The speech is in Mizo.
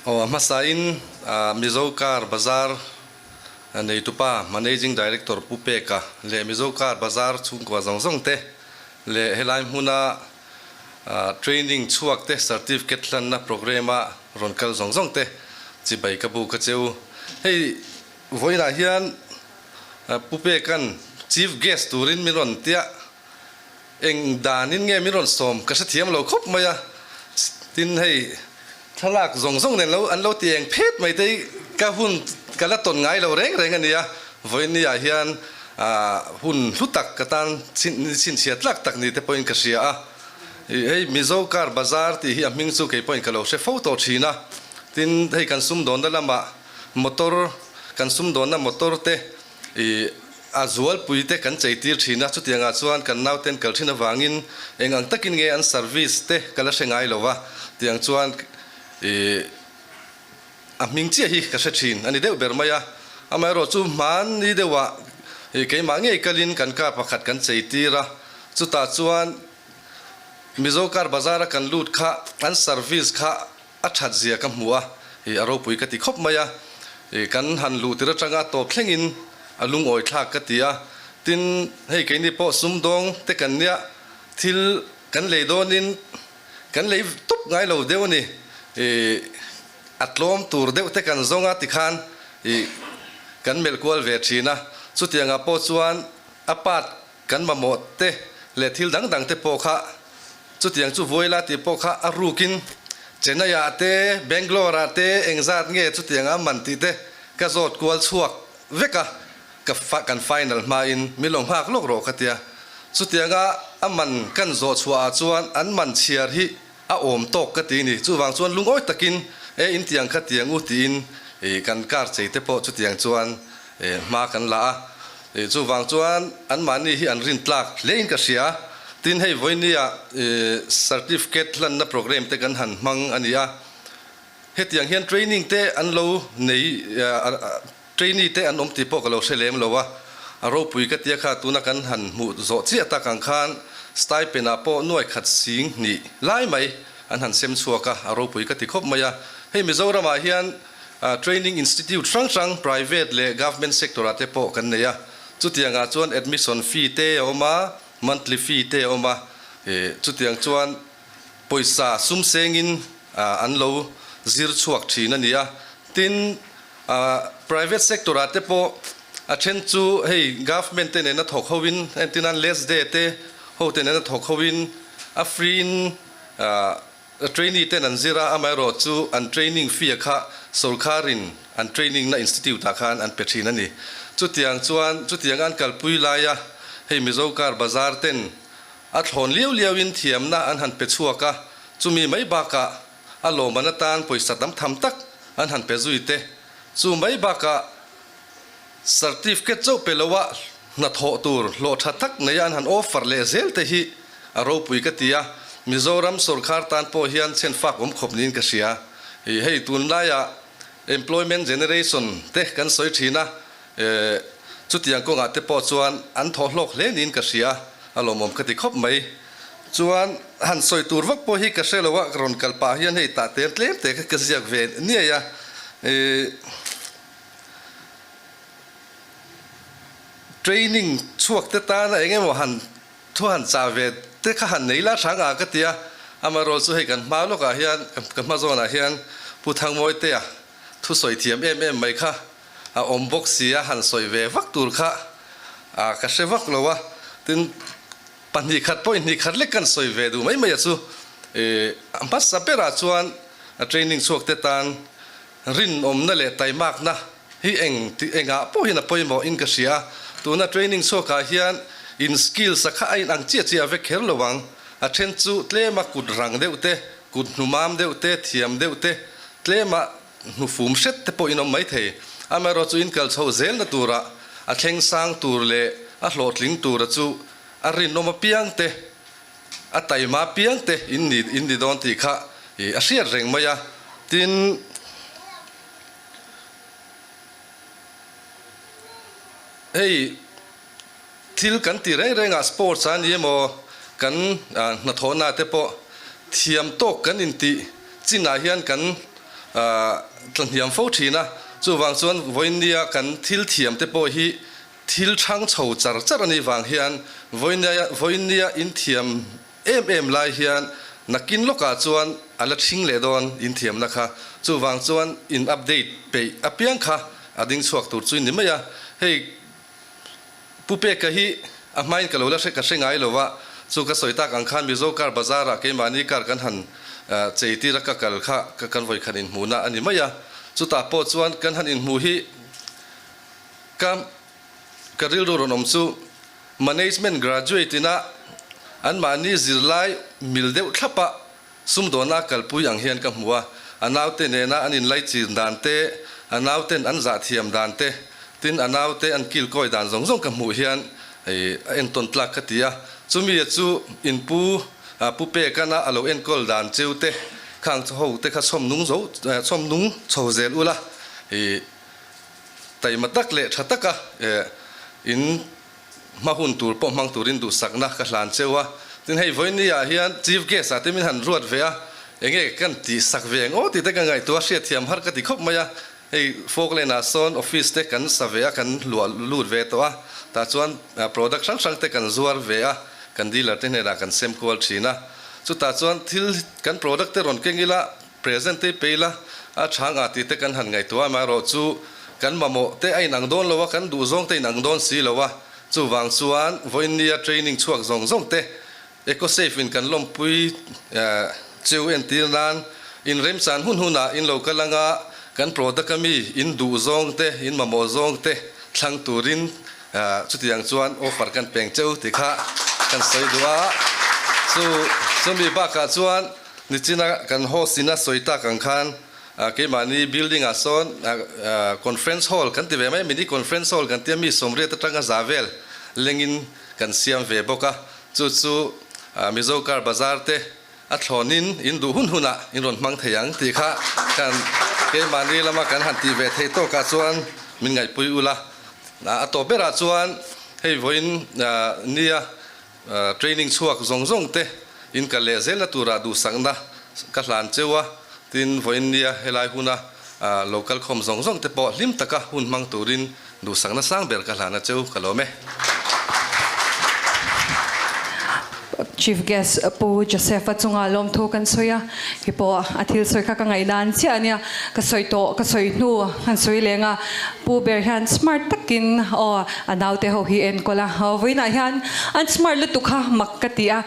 Aw a hmasain Mizo Car Bazar neitupa Managing Director Pu Peka leh Mizo Car Bazar chhungkua zawng zawng te leh helai hmuna training chhuak te certificate hlanna programme a rawn kal zawng zawng te chibai ka bu ka cheu. Hei vawiinah hian Pu Peka'n Chief Guest turin min rawn tia. Eng danin nge min rawn sawm ka hrethiam lo khawp mai a, tin hei thlalak zawng zawng nen lo an lo ti eng phet mai te hi ka hun ka la tawn ngai lo reng reng a nia, vawiin ah hian hun hlu tak ka tan chhinchhiah tlak tak ni te pawhin ka hria a, hei Mizo Car Bazar tih hi a hming chu kei pawhin ka lo hre fo tawh thin a, tin hei kan sumdawnna lamah motor kan sumdawnna motor te I a zualpui te kan chei tir thin a, chutiangah chuan kan nauten kal thin avangin eng ang takin nge an service te ka la hre ngai lo va, tiang chuan i a hming chiah hi ka hre thin a ni deuh ber mai a. Amaherawh chu hmanni deuhah i keimah ngei kalin kan car pakhat kan chei tir a, chutah chuan Mizo car bazar a kan lut kha an service kha A that zia ka hmu a, i a ropui ka ti khawp mai a, i kan han luh tir atanga tawp thlengin a lungawi thlak ka ti a, tin hei keini pawh sumdawng te kan nia thil kan lei dawnin kan lei tawp ngai lo deuh a ni, i a tlawm tur deuh te kan zawng a tikhan i kan melh kual ve thin a, chutiangah pawh chuan a part Kan mamawh te leh thil dang dang te pawh kha chutiang chu vuai la tih pawh kha a rukin Chennai ah te, Bangalore ah te engzat nge chutiang a man tih te ka zawt kual chhuak vek a, ka kan final hmain min lo nghak lawk rawh ka tia. Chutianga a man kan zawh chhuah ah chuan an man chhiar hi a awm tawk ka ti ni. Chuvang chuan lungawi takin e intiang kha tiang u tiin kan car chei te pawh chutiang chuan hma kan la a. Chuvang chuan anmahni hi an rin tlak hlein ka hria. Tin hei vawinia certificate hlanna programme te kan han hmang a ni a. Hetiang hian training te an lo nei trainee te an awm tih pawh ka lo hre lem lo a. A ropui ka tia kha tuna kan han hmuh zawh chiah tak ang khan stipend ah pawh nuai khat sing hnih lai mai an han sem chhuak a, a ropui ka ti khawp mai a. Hei Mizoramah hian Training Institute hrang hrang private leh government sector ah te pawh kan nei a, chutiang ah chuan admission fee te a awm a, monthly fee te a awm a, chutiang chuan pawisa sum sengin an lo zir chhuak thin a ni a. Tin, private sector ah te pawh a then chu hei government te nena thawk ho in, entirnan LESDE te ho te nena thawk ho in a free in Trainee ten an zir a, amaherawh chu an training fee a kha sorkarin an training na institute ah khan an pe thin a ni. Chutiang chuan chutiang an kalpui laia hei Mizo Car Bazar ten a thlawn liau liau in thiamna an han pe chhuak a, chumi mai bakah a lawmman atan pawisa tam tham tak an han pe zui te. Chu mai bakah Certificate chauh pe lo a hnathawh tur hlawh tha tak neia an han offer leh zel te hi a ropui ka ti a, Mizoram sorkar tan pawh hian chhen fak awm khawp niin ka hria. Ih hei tunlaiah employment generation te kan sawi thin a, chutiang kawngah te pawh chuan an thawh hlawk hle niin ka hria, a lawmawm ka ti khawp mai. Chuan han sawi tur vak pawh hi ka hre lo a, ka rawn kal pah hian hei tah tel tlem te ka ziak ve niai a, ih. Training chhuak te tana eng emaw han thu han chah ve te kha han nei la hrang a ka ti a, amaherawh chu hei kan hma lawkah hian ka hma zawnah hian Pu Thangmawitea thu sawi thiam em em mai kha a awm bawk si a, han sawi ve vak tur kha a ka hre vak lo a, tin pahnih khat pawhin hnih khat lek kan sawi ve duh mai mai a chu a hmasa berah chuan training chhuak te tan Rinawmna leh taimakna hi eng tih engah pawhin a pawimawh in ka hria. Tuna training chhuakah hian in skills a kha a inang chiah chiah vek kher lo ang. A then chu tlema kut rang deuh te, kut hnumam deuh te, thiam deuh te, tlema hnufum hret te pawh in awm maithei. Amaherawh chu in kal chho zelna turah a thleng sang tur leh a hlawhtling tura chu a rinawm apiang te, A taima piang te in ni in ni dawn tih kha i a hriat reng mai a, tin hei thil kan ti reng reng ah sports a ni emaw kan hnathawhna te pawh thiam tawk kan intih chinah hian kan. tlahniam fo thin a. Chuvang chuan vawinia kan thil thiam te pawh hi thil thang chho char char a nih vang hian vawinia vawinia in thiam em em lai hian nakin lawkah chuan a la thing leh dawn in thiamna kha. Chuvang chuan in update peih apiang kha a ding chhuak tur chu ni mai a. Hei Pu Peka hi a hmain ka lo la hre ka hre ngai lo va, chu ka sawi tak ang khan Mizo car bazar ah keimahni car kan han chei tir a ka kal kha ka kan vawi khat inhmuhna a ni mai a, chutah pawh chuan kan han inhmuh hi ka ka rilru rawn awm chu management graduate ina anmahni zirlai mil deuh thlap a Sumdawna kalpui ang hian ka hmu a, a naute nena an inlaichin dan te, a nauten an zahthiam dan te, tin a naute an kilkawi dan zawng zawng ka hmuh hian a entawn tlak ka ti a. Chumi chu in pu Pu Pekana a lo enkawl dan cheu te, khang ho te kha chhawm nung zo chhawm nung chho zel ula, taima tak leh tha taka in Hma hun tur pawh hmang turin duhsakna ka hlan cheu a, tin hei vawiin ah hian Chief Guest ah te min han ruat ve a, enge kan tihsak ve ang aw tih te ka ngaihtuah hriatthiam har ka ti khawp mai a, hei Falkland ah sawn office te kan sa ve a, kan luah lut ve tawh a, tah chuan product hrang hrang te kan zuar ve a, kan dealer te hnenah kan sem kual thin a, chutah chuan thil kan product te rawn keng ila Present te pe ila, a tha ngah tih te kan han ngaihtuah a, amaherawhchu kan mamawh te a inang dawn lo a, kan duhzawng te a inang dawn si lo a, chuvang chuan vawiinnia training chhuak zawng zawng te EcoSafe in kan lawmpui cheu entir nan in remchan hun hunah in lo kal anga kan product a mi in duhzawng te in mamawh zawng te thlang turin chutiang chuan offer kan peng cheu tih kha kan sawi duh a, chu chumi bakah chuan Nichina kan host in a sawi tak ang khan keimahni building ah sawn conference hall kan ti ve mai, mini conference hall kan tia mi sawmriat atanga za vel lengin kan siam ve bawk a, chu chu Mizo car bazar te a thlawnin in duh hun hunah in rawn hmang thei ang tih kha kan keimahni lama kan han tih ve theih tawkah chuan min ngaihpui ula. A tawp berah chuan hei vawiin nia Training chhuak zawng zawng te in kal leh zelna turah duhsakna ka hlan cheu a, tin vawiin nia helai huna lo kal khawm zawng zawng te pawh hlim taka hun hmang turin duhsakna sang ber ka hlan a cheu ka lawm e. Chief Guest Pu Joseph-a chunga lawmthu kan sawi a, khi pawh a thil sawi kha ka ngaihdan chiah a nia, ka sawi tawh ka sawi hnu han sawi leng a, Pu ber hian smart takin aw a naute ho hi enkawl a, vawiinah hian an smart lutuk kha mak ka ti a.